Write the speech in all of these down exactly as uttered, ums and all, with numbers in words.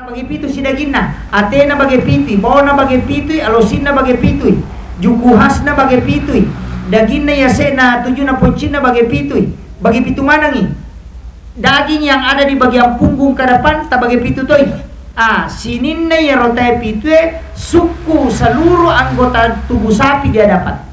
Bage pitu si daginna, atena bage pitui, baona bage pitui, alosinna bage pitui, juku hasna bage pitui, daginna yase'na tujuna poncinna bage pitui, bage pitu manengngi. Daging yang ada di bagian punggung ke depan tabage pitu toi. Ah, sininna iyaro tae pitue sukku seluruh anggota tubuh sapi dia dapat.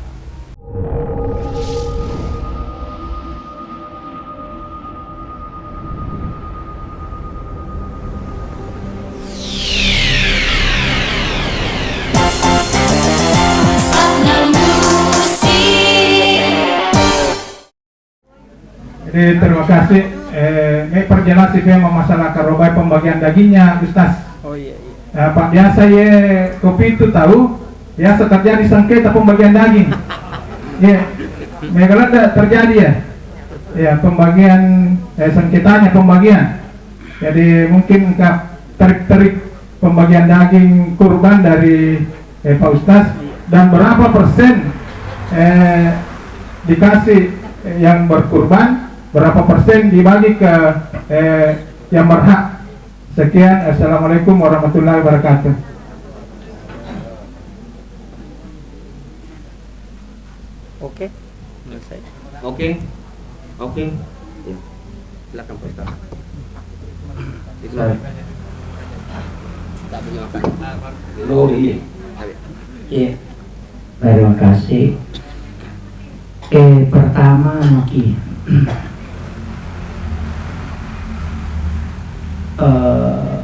Jadi, terima kasih. Eh, me perjelas itu yang masalah karobai pembagian dagingnya, Ustaz. Oh, iya, iya. Eh, Pak, biasa ye kopi itu tahu, biasa terjadi sengketa pembagian daging. Iya. Megalat terjadi ya? Ya, pembagian, eh, sengketanya pembagian. Jadi, mungkin engka trik-trik pembagian daging kurban dari, eh, Pak Ustaz, dan berapa persen, eh, dikasih, eh, yang berkurban, berapa persen dibagi ke, eh, yang berhak. Sekian, assalamualaikum warahmatullahi wabarakatuh. Oke, selesai. Oke, oke. Ya. Silakan, Pak Ustaz. Silakan. Tak punya makan. Lo, iya. Iya. Terima kasih. Eh, pertama, maki. Eh,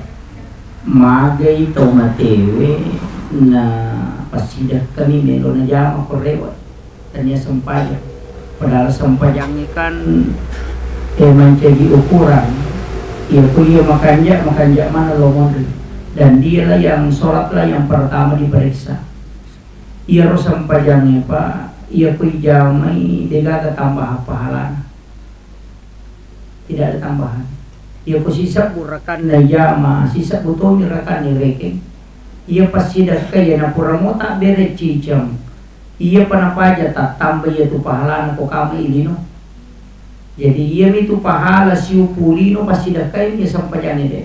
Magai tau matewe na passidekkami melo najama ko rewe, tania sempajang. Padahal sempajangnge kan, eh, mancaji ukuran. Iya ko iya makanja, makanja mana lo monri. Dan dialah yang sholatlah yang pertama diperiksa. Iyaro sempajangnge, Pak, iya ko ijamai degaga tambah pahalana. Tidak ada tambahan. Iya ko sisebbu rakanna ijama, sisebbu tomi rakanna irekeng. Iya passidakka iya napura mota bere ciceng. Iya pa napaja tattamba iya tu pahalana ko kama ilino. Jadi, iyami tu pahala siupu lino passidakkaimi iya sempajangnge de.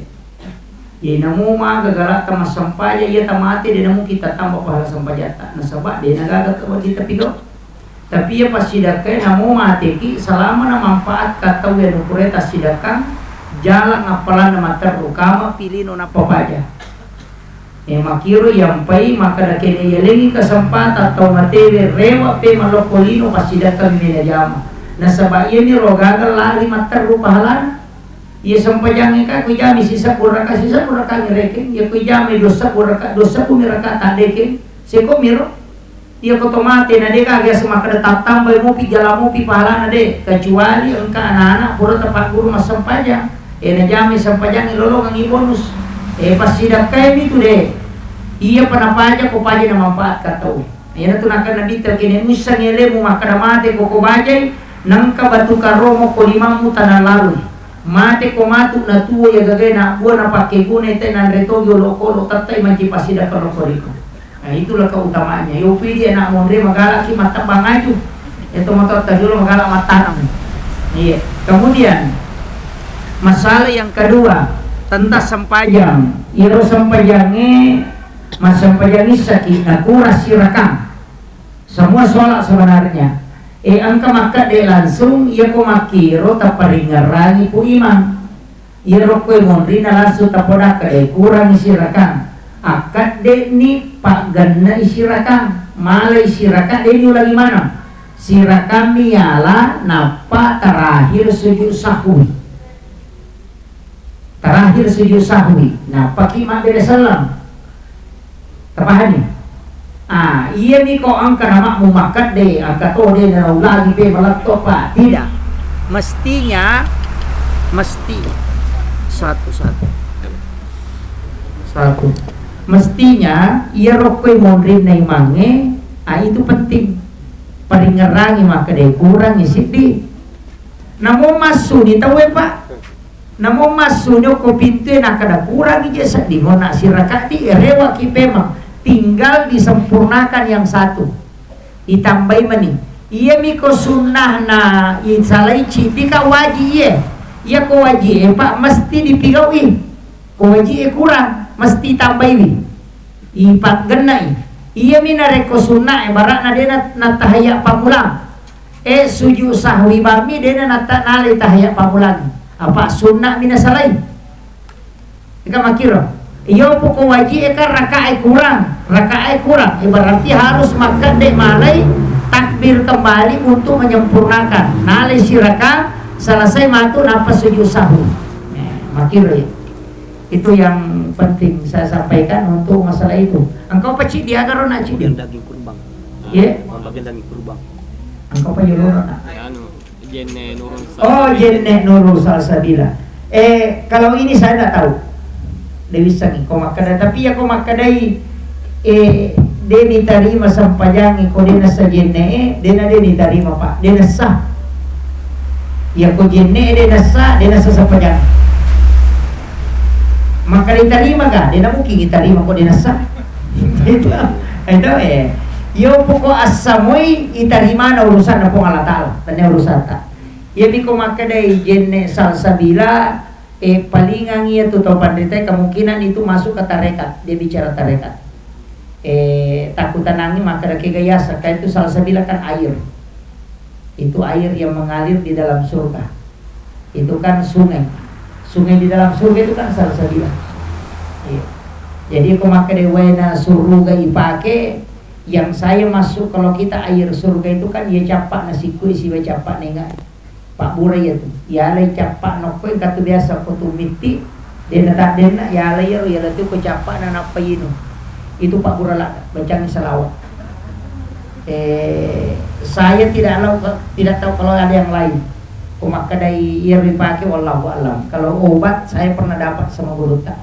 Iya namo maga galatta massempajang, iya tamate de namuki tattamba pahala sempajatta. Nasaba de nagaga kewa kita pigau. Tapi iya passidakkai namo mateki selama namanfaatkan tau iya nukure tassidakkang jalang appalanna materru kama pilino nappa paja. Eh, makkiro iyampai makkeda kene yalengi kesempatan tau matewe rewa pe malokko lino passidakkami mena jama. Nasaba iyami ro gaga lari matterru pahalana. Iya sempajangnge ka kujami sisebbu raka, sisebbu raka ngerekeng. Iya kujami dua sebbu raka, dua sebbu mi raka tadekeng. Seko miro. Iya ko to mate na de gaga semakada tattambai mopi jala mopi pahalana de, kecuali engka anak-anak pura tapagguru massempajang. Eh, najamai sempajangnge lolongengngi bonus. Eh, passidakkaimi tu de. Iya pa napaja ko paja namanfaatkan tau. Iyanatu nakkeda Nabitta, kene muissengngi alemu makkeda mate ko ko bajai, nengka batu karomo ko limammu tana lalui. Mate ko matu natuo iya gagae nabbua napakkegunai te nanre togi olokolo tettai manci passidakka lokko riko. Nah, itulah keutamaannya. Yo pidi anak monre magalaki mattebbang aju. Itu motor tajulu magalak mattanam. Iya. Kemudian masalah yang kedua tentang sempajang. Iro sempajangnge, massempajang issaki nakura sirakang. Semua sholat sebenarnya. Eh, engka makkadde langsung, iya ko makkiro taparingngerangi pu imang. Iyaro koe monrina langsung tapodakka de kurangi sirakang. Akkadde'ni paggenne'i sirakang, malai sirakang, de'ni ulangi maneng. Sirakammi yala nappa terakhir sujud sahwi. Terakhir sujud sahwi, nappaki mabbere selleng. Tapahani? Ah, iyami ko engka nama'mu makkadde, engka to de naulangi pe maletto pa. Tidak. Mestinya, mesti satu, satu. Satu. Mestinya iyaro koe monrinna imangnge, ah, itu penting. Paringngerangi makkadde kurangi siddi. Namo massuni tauwe, Pak. Namo massuni okko pintue nakkeda kurangi je sedding, onna sirakaddi, rewaki pemeng. Tinggal disempurnakan yang satu. Itambai meni. Iyami ko sunnahna isalai ciddi ka waji iye. Iya ko waji e, Pak, mesti dipigaui. Ko waji'e kurang, mesti tambaiwi. Ipaggenna'i. Iyami narekko sunna, ibaratna de na-, natahayya pammulang. Eh, sujud sahwi bammi de na natta-, nalai tahayya pammulang. Apa sunna mi nasalai. Ika makkiro. Iyo poko waji'e kan raka'e kurang, raka'e kurang. Eh, berarti harus makkedde malai takbir kembali untuk menyempurnakan. Nalai siraka, selesai matu nappa sujud sahwi. Eh, makkiro ya. Itu yang penting saya sampaikan untuk masalah itu. Engkau peci diagar nak cidi. Yang daging kurban. Iya. Yang bagian daging kurban. Engkau apa jolo nak? Anu, jenne Nurul. Oh, Salsabila. Jenne Nurul Salsabila. Eh, kalau ini saya tidak tahu. Dewi Sangi, kau makkada, tapi ya kau makkadai, eh, de nitarima sampajangi ko de nasa jenne, eh, de na de nitarima, Pak, de nasa. Ya ko jenne de nasa, de nasa sampajang. Maka ditarima ga? De na mungkin ditarima ko de nasa. Itu, itu, eh. Yo poko assamoi itarimana urusan Puang Allah Ta'ala, tanya urusan ta. Iyami ko makkadai jenne Salsabila, eh, palingang iya tu tau panritae kemungkinan itu masuk ke tarekat, dia bicara tarekat. Eh, takutanangi makkada kega yaseng, ka itu Salsabila kan air. Itu air yang mengalir di dalam surga. Itu kan sungai. Sungai di dalam surga itu kan Salsabila. Iya. Jadi ko makkadai waena suruga ipake, yang saya masuk, kalau kita air surga itu kan ya cappa na sikku siba cappa na inga. Pabbura iyatu. Iyalai cappa nokko engka tu biasa ko tu mitti, dena taddenna, iyalai iyaro, iyalai tu ko cappa na nappa inu. Itu pabbura ladda, bacangi salawat. Eh, saya tidak lau-, tidak tahu kalau ada yang lain. Ko makkadai iyaro ipake, wallahu alam. Kalau obat, saya pernah dapat sama gurutta.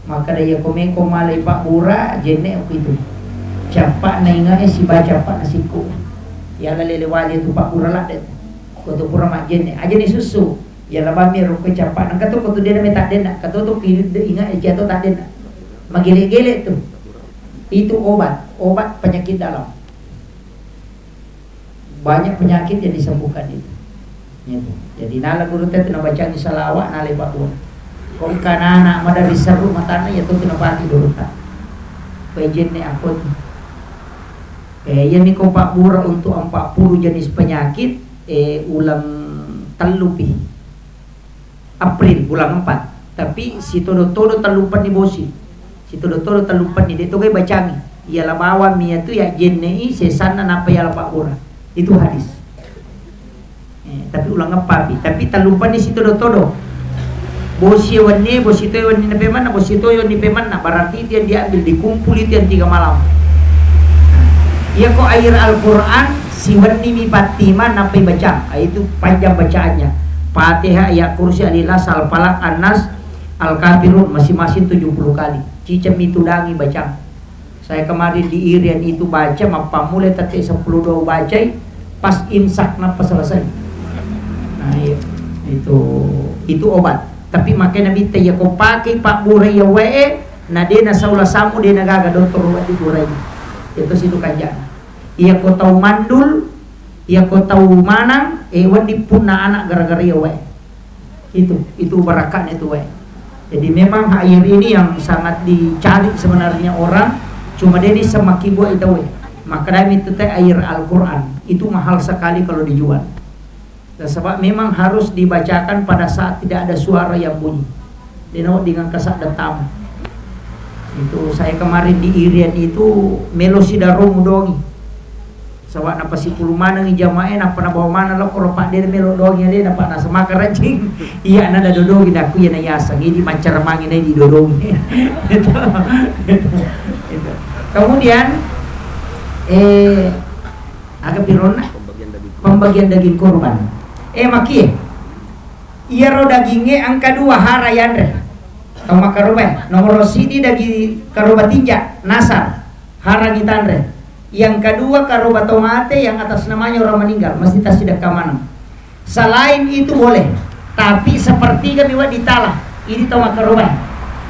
Makkada iya ko meko malai pabbura, jenne ko itu. Cappa na ingae siba cappa na sikku. Iya lele wali tu pabbura ladde. Ko tu pura majjenne, aja ni susu. Iya labammi ro ko cappa. Nangka tu ko tu dena meta denna. Kato tu ki ingae jatuh tak denna. Magele-gele tu. Itu obat, obat penyakit dalam. Banyak penyakit yang disembuhkan itu. Gitu. Jadi nala gurutta tu nabacangi salawat, nala ipabbura. Ko engka anak-anak madari seru matanna, iya tu tu napake gurutta. Pejenne apa tu? Eh, iya ni ko pabbura untuk empat puluh jenis penyakit, eh, uleng tellu pi. April, bulan empat. Tapi sitodo-todo tellumpenni bosi. Sitodo-todo tellumpenni, de' togai bacangi. Iya la bawang mi iyatu ya jenne i sesanna nappa iya la pabbura. Itu hadis. Eh, tapi ulang eppa pi. Tapi tellumpenni sitodo-todo. Bosi wenni, bosi toi wenni na pemanna, bosi toi wenni pemanna. Berarti itu yang diambil, dikumpul itu yang tiga malam. Iya ko air Al-Quran, siwenni mi pattima nappa ibacang. Ah, itu panjang bacaannya. Fatihah, Ayat Kursi, Al-Ikhlas, Al-Falaq, An-Nas, Al-Kafirun, masing-masing tujuh puluh kali. Ciceng mi tudangi bacang. Saya kemarin di Irian itu baca, mappammula tette seppulo dua bacai, pas imsak nappa selesai. Nah, iya. Itu, itu obat. Tapi makanya Nabitta, iya ko pakai pabbura iya wae, na de na saula samu, de na gaga dottoro wedding burai. Itu situ kanjana. Iya ko tau mandul, iya ko tau manang, eh, wedding punna anak gara-gara iya wae. Itu, itu barakatnya itu wae. Jadi memang air ini yang sangat dicari sebenarnya orang, cuma de nisseng makkibua itu wae. Maka dami itu teh air Al-Quran. Itu mahal sekali kalau dijual. Dan sebab memang harus dibacakan pada saat tidak ada suara yang bunyi. De na wedding engka sadda tamu. Itu saya kemarin di Irian itu melo sidarong dongi. Saba' napasipulu manengngi jamae, nappa nabawa maneng lao koro paddena melo doangi alena, nappa nasemaka rajing. Iya, na dodongi, nakku iya na yaseng, idi maccara mangi na didodongi. Itu, itu, itu. Kemudian, eh, aga pironna? Pembagian daging kurban. Eh, makie. Iyaro dagingnge engka dua hara yanre. Tau makkarobae. Nomoro sidi daging karoba tinja, nasar. Harangi tanre. Yang kedua, karoba tomate yang atas namanya orang meninggal, mesti tassidekka maneng. Selain itu boleh, tapi sepertiga mi wedding tala. Ini tau makkarobae.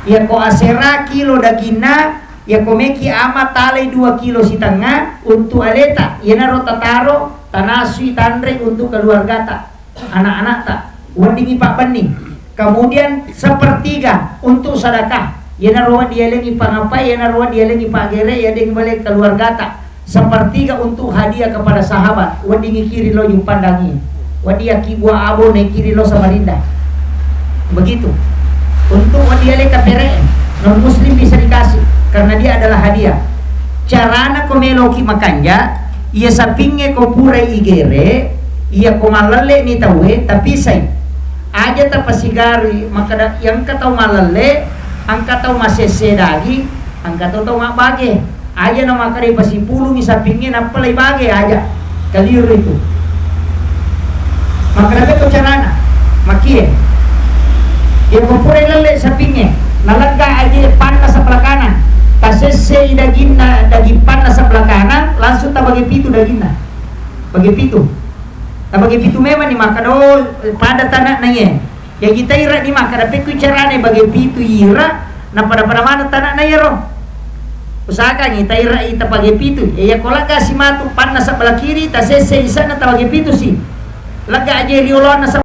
Iya ko asera kilo daginna, iya ko meki ama talai dua kilo setengah untuk aleta, iyanaro tataro, tanasui tanre untuk keluargata, anak-anakta. Weddingi pabbenni. Kemudian sepertiga untuk sedekah. Iyanaro dialengi pangapai, iyanaro dialengi pagere, iya deng bale keluargata. Sepertiga untuk hadiah kepada sahabat. Weddingi kiri lo jumpandangi. Wedding ki buah abo na kiri lo Samarinda. Begitu. Untuk wedding ale kapere, non muslim bisa dikasih karena dia adalah hadiah. Carana ko meloki makanja, iya sapingnge ko purai igere, iya ko mallelle ni tauwe, tapisai. Aja tapasigarui makkeda, iya engka tau mallelle, engka tau masesse daging, engka tau, tau mabbage. Aja na makkeda ipasipulungi sapingnge nappa lai bage, aja. Keliru itu. Makkeda pekko carana. Makie. Iya ko purai lelle sapingnge, nalegga aje panna sebelah kanan. Tasessei daginna, daging panna sebelah kanan, langsung tabage pitu daginna. Bage pitu. Tabage pitu memang ni makkeda, oh, pada tanakna iye. Jaji taira ni makkeda pekku carane bage pitu ira, na pada-pada maneng tanakna iyaro. Usahakan i taira i tabage pitu. Iya ko lagga si matu panna sebelah kiri, tasesse isana tabage pitu si. Lagga aje rioloanna se-,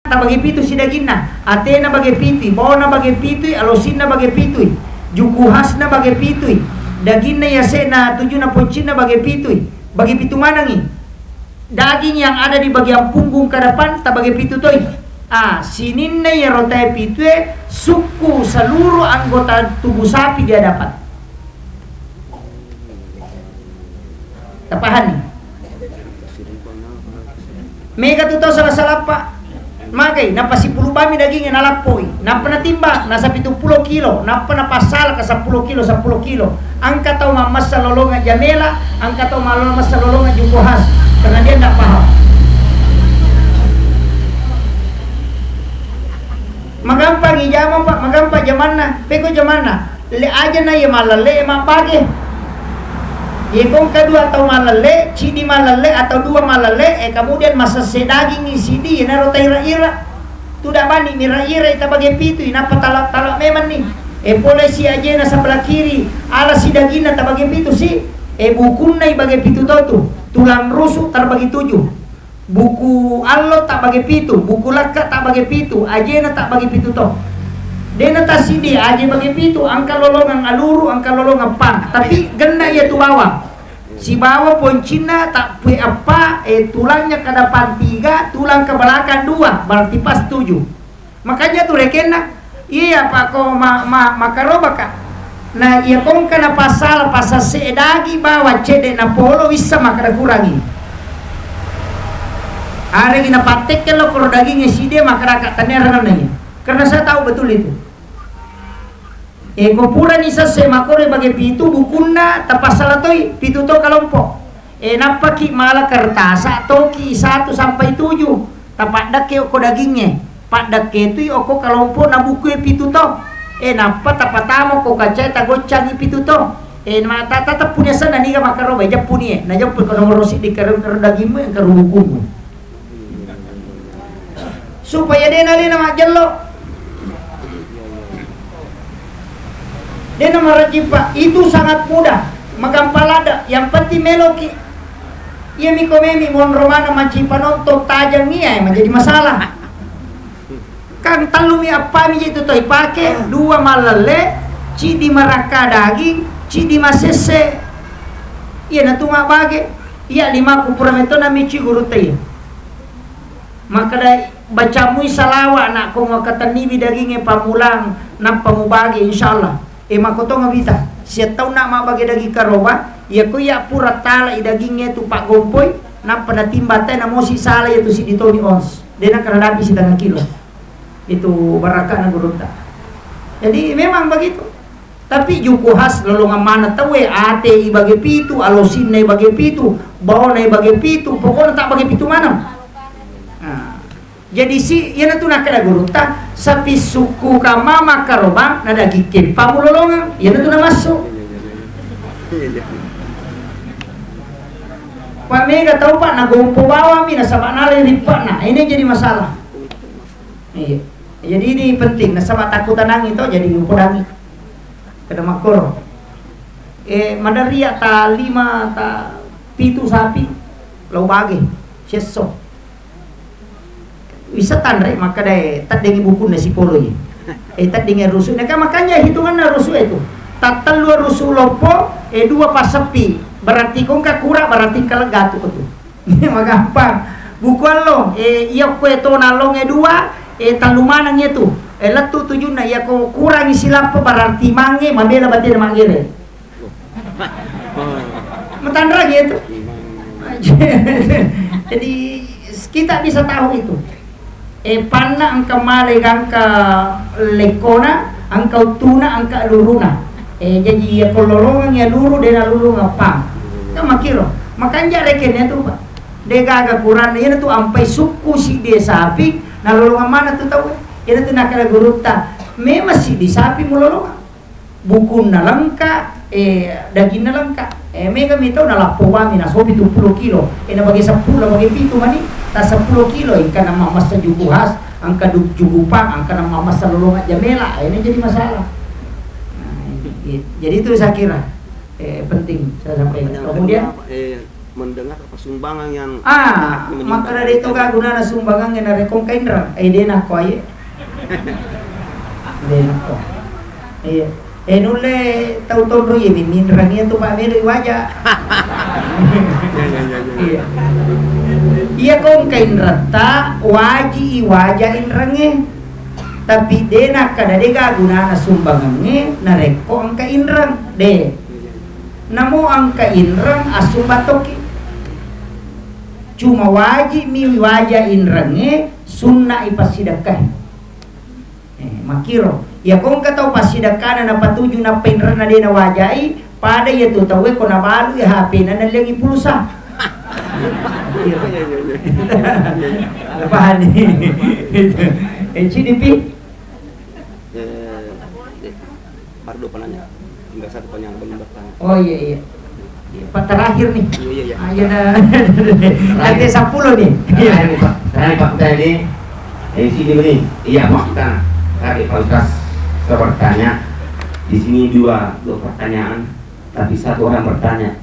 tabage pitu si daginna. Atena bage pitu, baona bage pitu, alosinna bage pitu, juku hasna bage pitu, daginna yasena tujuna poncinna bage pitu. Bage pitu manengi. Daging yang ada di bagian punggung ke depan tabage pitu toi. Ah, sininna iyaro tae pitue sukku seluruh anggota tubuh sapi dia dapat. Tapahani? Mega tu tau salah-salah, Pak. Magai, napasipulu bami dagingnge, nalappoi. Nappa natimbang, nasa pitu pulo kilo, nappa napassala ke seppulo kilo, seppulo kilo. Engka tau mammessa lolongeng jamela, engka tau mammessa lolongeng juku has. Karena dia ndak paham. Magampang i jamang, Pak, magampang jamanna. Peko jamanna. Le aja na iya mallelle, eh, mabbage. Iya ko engka dua tau mallelle, cidi mallelle atau dua mallelle, eh, kemudian masesse daging i sidi, iyanaro taira-ira. Tuda bani mira-ira tabage pitu, nappa tala-tala memang ni. Eh, pole si ajena sebelah kiri, ala si daginna tabage pitu si. Eh, bukunna ibage pitu to tu. Tulang rusuk tarbagi tujuh. Buku allo tabbage pitu, buku lakka tabbage pitu, ajena tabbage pitu to. Dena tasidi aje bage pitu, engka lolongeng aluru, engka lolongeng pang. Tapi genna iya tu bawang. Sibawa poncinna tappue eppa, eh, tulangnya ke depan tiga, tulang ke belakang dua, berarti pas tujuh. Makanya tu rekenna, iya, Pak, ko ma-, ma-, makarobaka. Nah, iya kongka napasala pasase dagi bawang cedde napolo wissa makkeda kurangi. Aregi napattekke lo koro dagingnge side makkeda ka tania ranna iya. Karena saya tahu betul itu. Eh, ko purani sesse makkoro bage pitu bukunna tapasala toi, pitu to kalompo. Eh, nappaki mala kertasa toki satu sampai tujuh. Tapaddekke okko dagingnge. Paddekke tui okko kalompo na bukue pitu to. Eh, nappa tapatama ko kacae tagoccangi pitu to. Eh, mata tateppu ni asenna niga makkaroba, jeppuni e. Najeppu ko nomoro siddi karo, karo dagingmu, karo bukumu. Supaya dena lena majjello. Dena marajin, Pak. Itu sangat mudah. Magampang ladde. Yang penting meloki. Iya miko memi monro mana manci panonton tajang iya, eh, menjadi masalah. Kan tellumi appami itu toi pake, dua mallelle, cidi marakka daging, cidi masesse. Iya natu mabbage. Iya limaku pura metona mici guru tei. Makkeda, bacamui salawa, nak, ko makkatenniwi dagingnge pammulang, nappa mubage, insyaallah. E, makkotongeng wita, siattaunna mabbage daging karoba, iya ko iya pura talai dagingnge tu paggompoi, nappa natimbang tae namosi sala iya tu siddi toni ons. De nakka nadapi sitengnga kilo. Itu barakkana gurutta. Jadi memang begitu. Tapi juku has lolongeng maneng tauwe, ate ibage pitu, alosinna ibage pitu, baona ibage pitu, pokokna tabbage pitu maneng. Nah, jadi si, iyanatu nakkeda gurutta, sapi sukku kamma makkarobang, na daging keppa mulolongeng, iyanatu namassu. Pamega tau, Pak, nagompo bawammi, nasaba nalai rippa'na, ini jadi masalah. Iya. Jadi ini penting, nasaba takkutanangi to, jadi upodangi. Kada makkoro. Eh, maderri ya ta lima, ta pitu sapi, lao bage, siesso. Bisa tanre makkeda, eh, teddengi bukunna sipolo i. Eh, teddengi rusu'. Naka makanya hitunganna rusu' itu. Tattellu rusu' loppo, eh, dua passeppi. Berarti ko engka kura, berarti engka legga tu ko tu. Magampang. Buku allong, eh, iya ko e to nallong e dua, eh, tellu maneng itu. Eh, lettu tujunna, iya ko kurangi silappo, berarti mange, mabela batena mangere. Matanrang ya itu. Jadi, kita bisa tahu itu. Eh, panna engka male gangka lekkona, engka uttuna, engka luruna. Eh, jaji iya ko lolongeng iya luru, dena lurungeng pang. Kan makiro. Makanja rekenna tu, Pak. De gaga kuranna, iyana tu ampai sukku siddi sapi, nalolongeng mana tu tau. Iyana tu nakala gurutta, memang siddi sapi mulolongeng. Bukunna lengka, eh, daginna lengka. Eh, mega mi tau nalappo wami, nasopi tu pulo kilo. Eh, nabage seppulo, nabage pitu mani, ta seppulo kilo, engka namammessa juku khas, engka du-, juku pang, engka namammessa lolongeng jamela. Eh, ini jadi masalah. Nah, i-, i-, jadi itu saya kira, eh, penting saya sampaikan. Pertanyaan Kemudian kedua, eh, mendengar apa sumbangan yang Ah, makkeda de to ga gunana sumbangang narekko engka inreng, eh, de nakko aye. De nakko. Iya. Eh, nulle tau tonro iye mi minreng iya tu, Pak, melo i waja. Iya, iya, iya, iya. Iya. Iya ko engka inretta, waji i waja inrengnge. Tapi de nakkeda de ga gunana sumbangengnge narekko engka inreng. De. Namo engka inreng assumbang tokki. Cuma waji mi waja inrengnge, sunna i passidekkae. Eh, makkiro. Iya ko engka tau passidekkana napatuju nappa inrenna de nawajai, pada iya tu tauwe ko nabalu i H P-na nalliangi pulsa. Iya, iya, iya, iya. Paham ni? Eh, C D P? Eh, eh, baru dua penanya. Tinggal satu penanya belum bertanya. Oh, iya, iya. Iya, Pak, terakhir nih. Iya, iya, iya. Ah, iya, dah. Terakhir. Nanti sepuluh nih. Terakhir nih, Pak. Terakhir, Pak, saya ini. Eh, sini nih. Iya, Pak, kita. Tadi Pak Ustaz sudah bertanya. Di sini dua, dua pertanyaan, tapi satu orang bertanya.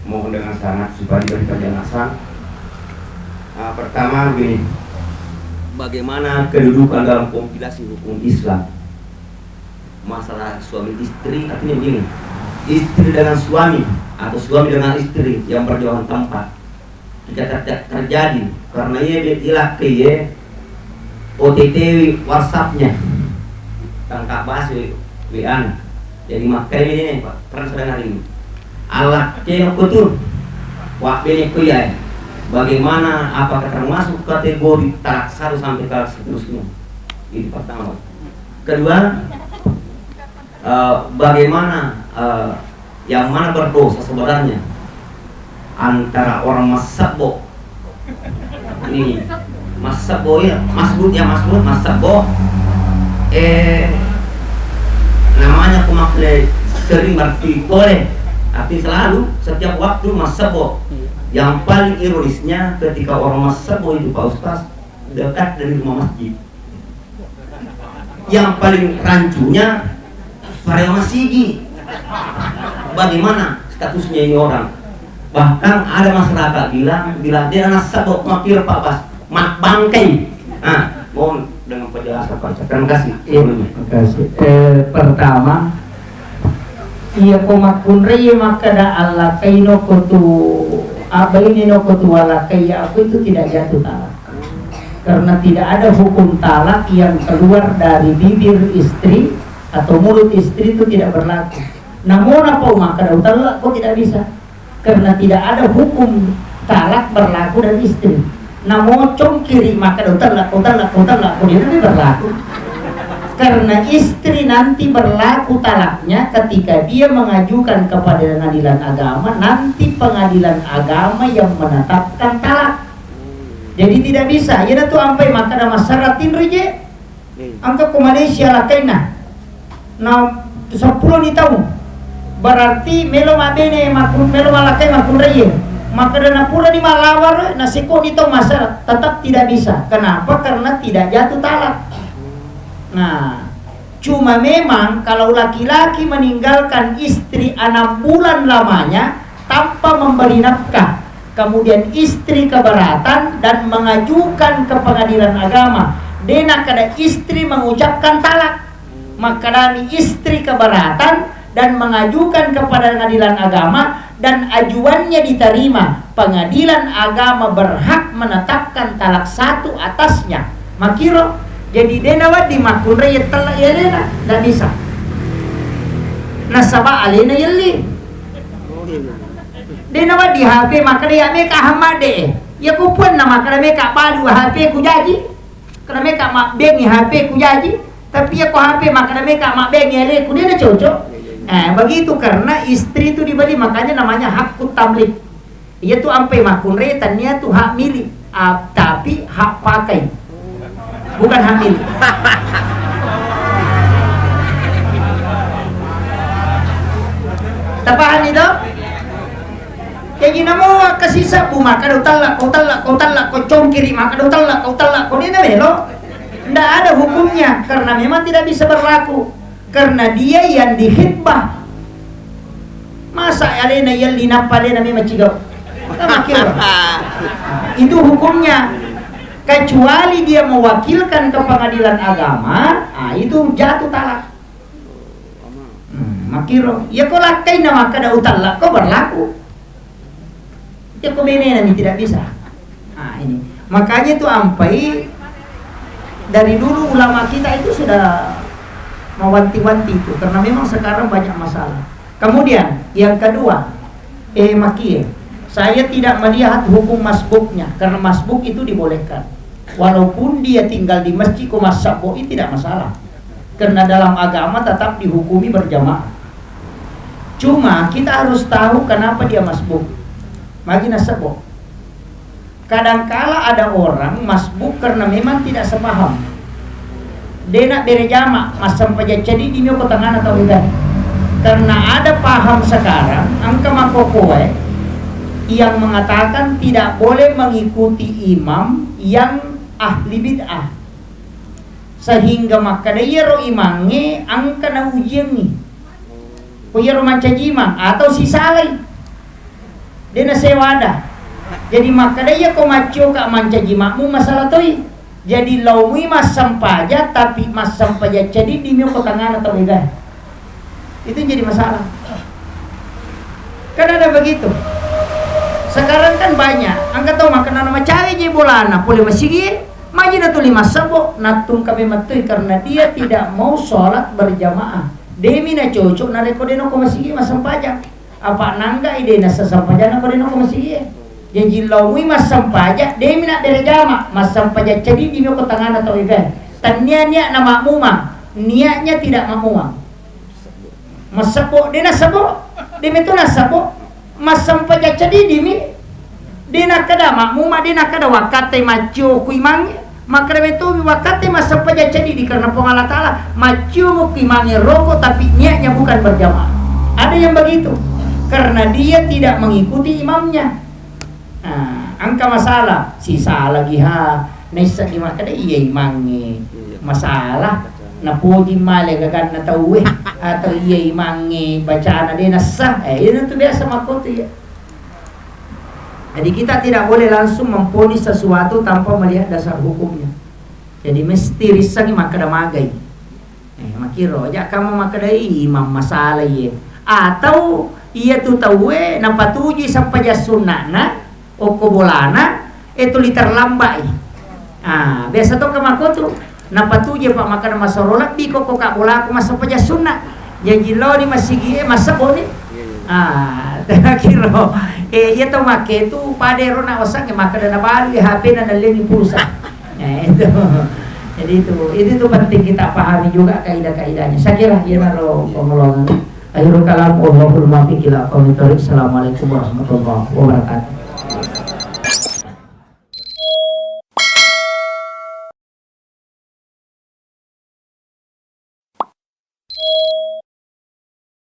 Mohon dengan sangat supaya diberi penjelasan. Ah, pertama begini, bagaimana kedudukan dalam kompilasi hukum Islam? Masalah suami istri, artinya begini, istri dengan suami atau suami dengan istri yang berjauhan tempat, jika ter-, terjadi karena iya be-, ilakkai ye O T T WhatsApp-nya, tangkap bahas W A-na. Jadi makkai ini, Pak, terang sedang hari ini. Alakke ko tu, wa bene ko iya. Bagaimana, apakah termasuk kategori talak satu sampai talak seterusnya? Itu pertama. Kedua, eh, bagaimana, eh, yang mana berdosa sebenarnya antara orang massebbo, ini massebbo ya, masbut ya, masbut, massebbo, eh, namanya kumakle sering berarti boleh, tapi selalu setiap waktu massebbo. Yang paling ironisnya ketika orang massebbo itu, Pak Ustaz, dekat dari rumah masjid. Yang paling rancunya, parewa masigi. Bagaimana statusnya ini orang? Bahkan ada masyarakat bilang, bila dia nasabok mampir Pak Bas, mat bangkai. Nah, mohon dengan penjelasan Pak Ustaz. Terima kasih. Iya, sebelumnya. Terima kasih. Eh, pertama, iya ko makkunrai makkeda allakaino ko tu, abaineno ko tu alakaiya, aku itu tidak jatuh talak. Karena tidak ada hukum talak yang keluar dari bibir istri atau mulut istri itu tidak berlaku. Namona pau makkeda utallak ko tidak bisa. Karena tidak ada hukum talak berlaku dari istri. Namo congkiri makkeda utallak ko, utallak ko, utallak ko, dia lebih berlaku. Karena istri nanti berlaku talaknya ketika dia mengajukan kepada pengadilan agama, nanti pengadilan agama yang menetapkan talak. Jadi tidak bisa. Iyana tu ampai makkeda massara tinro je. Engka ko Malaysia lakainna. Na seppulo ni taung. Berarti melo mabbene makku-, melo malakai makkunraie. Makkeda na pura ni malawar, na seko ni taung massara, tetap tidak bisa. Kenapa? Karena tidak jatuh talak. Nah, cuma memang kalau laki-laki meninggalkan istri enam bulan lamanya tanpa memberi nafkah, Kemudian istri keberatan dan mengajukan ke pengadilan agama. De' nakkeda istri mengucapkan talak. Makkedami istri keberatan dan mengajukan ke pengadilan agama dan ajuannya diterima. Pengadilan agama berhak menetapkan talak satu atasnya. Makkiro, jadi de' nawedding makkunrai tella' alena, ndak bisa. Nasaba alena yelli. De' nawedding H P makkeda iya meka hamma de'. Iya ko puanna makkeda meka balu H P ku jaji. Kena meka mabbengi H P ku jaji. Tapi iya ko H P makkeda meka mabbengi aleku de' na cocok. Eh, begitu karena istri itu dibeli, makanya namanya hakku tamlik. Iya tu ampai makkunrai tania tu hak milik, ah, tapi hak pakai. Bukan hak milik. Tapahami to? Jaji namo kasi sabbu makkeda utella', ko utella', ko utella', ko congkiri makkeda utella', ko utella', ko de' na melo. Ndak ada hukumnya karena memang tidak bisa berlaku karena dia yang dikhitbah. Masa alena yelli nappa alena memang cigau. Kan makkiro. Itu hukumnya. Kecuali dia mewakilkan ke pengadilan agama, ah, itu jatuh talak. Hmm, makkiro. Iya ko lakkainna makkeda utella' ko berlaku. Iya ko benena mi tidak bisa. Nah, ini. Makanya itu ampai dari dulu ulama kita itu sudah mewanti-wanti itu karena memang sekarang banyak masalah. Kemudian yang kedua, eh, makie, saya tidak melihat hukum masbuknya karena masbuk itu dibolehkan. Walaupun dia tinggal di masjid ko massabbo'i tidak masalah. Karena dalam agama tetap dihukumi berjamaah. Cuma kita harus tahu kenapa dia masbuk. Magi nasabbo. Kadangkala ada orang masbuk karena memang tidak sepaham. De' nabbere jama', massempajang cadiddi mi ko tengngana tau ega. Karena ada paham sekarang, engka makkokkoe yang mengatakan tidak boleh mengikuti imam yang ahli bid'ah. Sehingga makkeda iyaro imangnge engka naujiangngi. Ko iyaro mancaji imang atau sisalai. De' nasewa ada. Jadi makkeda iya ko maccoka mancaji makmum masalah toi. Jadi laomui massempajang, tapi massempajang cadiddi mi ko tengngana tau ega. Itu jadi masalah. Kan ada begitu. Sekarang kan banyak. Engka tau makkeda namacawe je bolana pole masigi, majina tuli massabbo, nattungka memettui karena dia tidak mau sholat berjamaah. De' mi nacocok narekko de' nako masigi massempajang. Apa nangga ide nasa sempajanna ko de' nako masigi e. Jaji laomui massempajang, de' mi nabbere jama', massempajang cadiddi mi ko tengngana tau ega. Tania niatna makmumang, niatnya tidak makmumang. Massabbo, de' nassabbo, de' meto nassabbo, massempajang cadiddi mi. De' nakkeda makmumang, de' nakkeda wakkattai maccio ku imangnge. Makkeda metomi wakkattai massempajang cadiddi karena Puang Allah Ta'ala, maccio mukki mange roko tapi niatnya bukan berjamaah. Ada yang begitu. Karena dia tidak mengikuti imamnya. Nah, engka masalah, sisalagi ha, naisseng di makkeda iya imangnge. Iya. Masalah, napoji male gaganna tauwe, atau iya imangnge bacana de' nassa. Eh, itu biasa makkotu ya. Jadi kita tidak boleh langsung memvonis sesuatu tanpa melihat dasar hukumnya. Jadi mesti rissengi makkeda magai. Eh, makkiro, aja kamu makkeda imam masalah iye. Atau iya tu tauwe napatuju sempajang sunna'na, okko bolana, eh, tuli terlambat i. Ah, biasa to ka makkotu. Napatuje, Pak, makkeda masoro lebbi ko, ko ka bolaku massempajang sunna. Jaji lao di masigi e massebbo ni. Iya, iya. Ah, kiro. Eh, iya to makke tu pada ero na osangnge makkeda nabalu H P na nallengi pulsa. Eh, itu. Jadi itu, itu, itu penting kita pahami juga kaidah-kaidahnya. Saya kira iya naro pemulungan. Akhirul kalam, wallahul muwaffiq ila aqwamit thoriq. Assalamualaikum warahmatullahi wabarakatuh.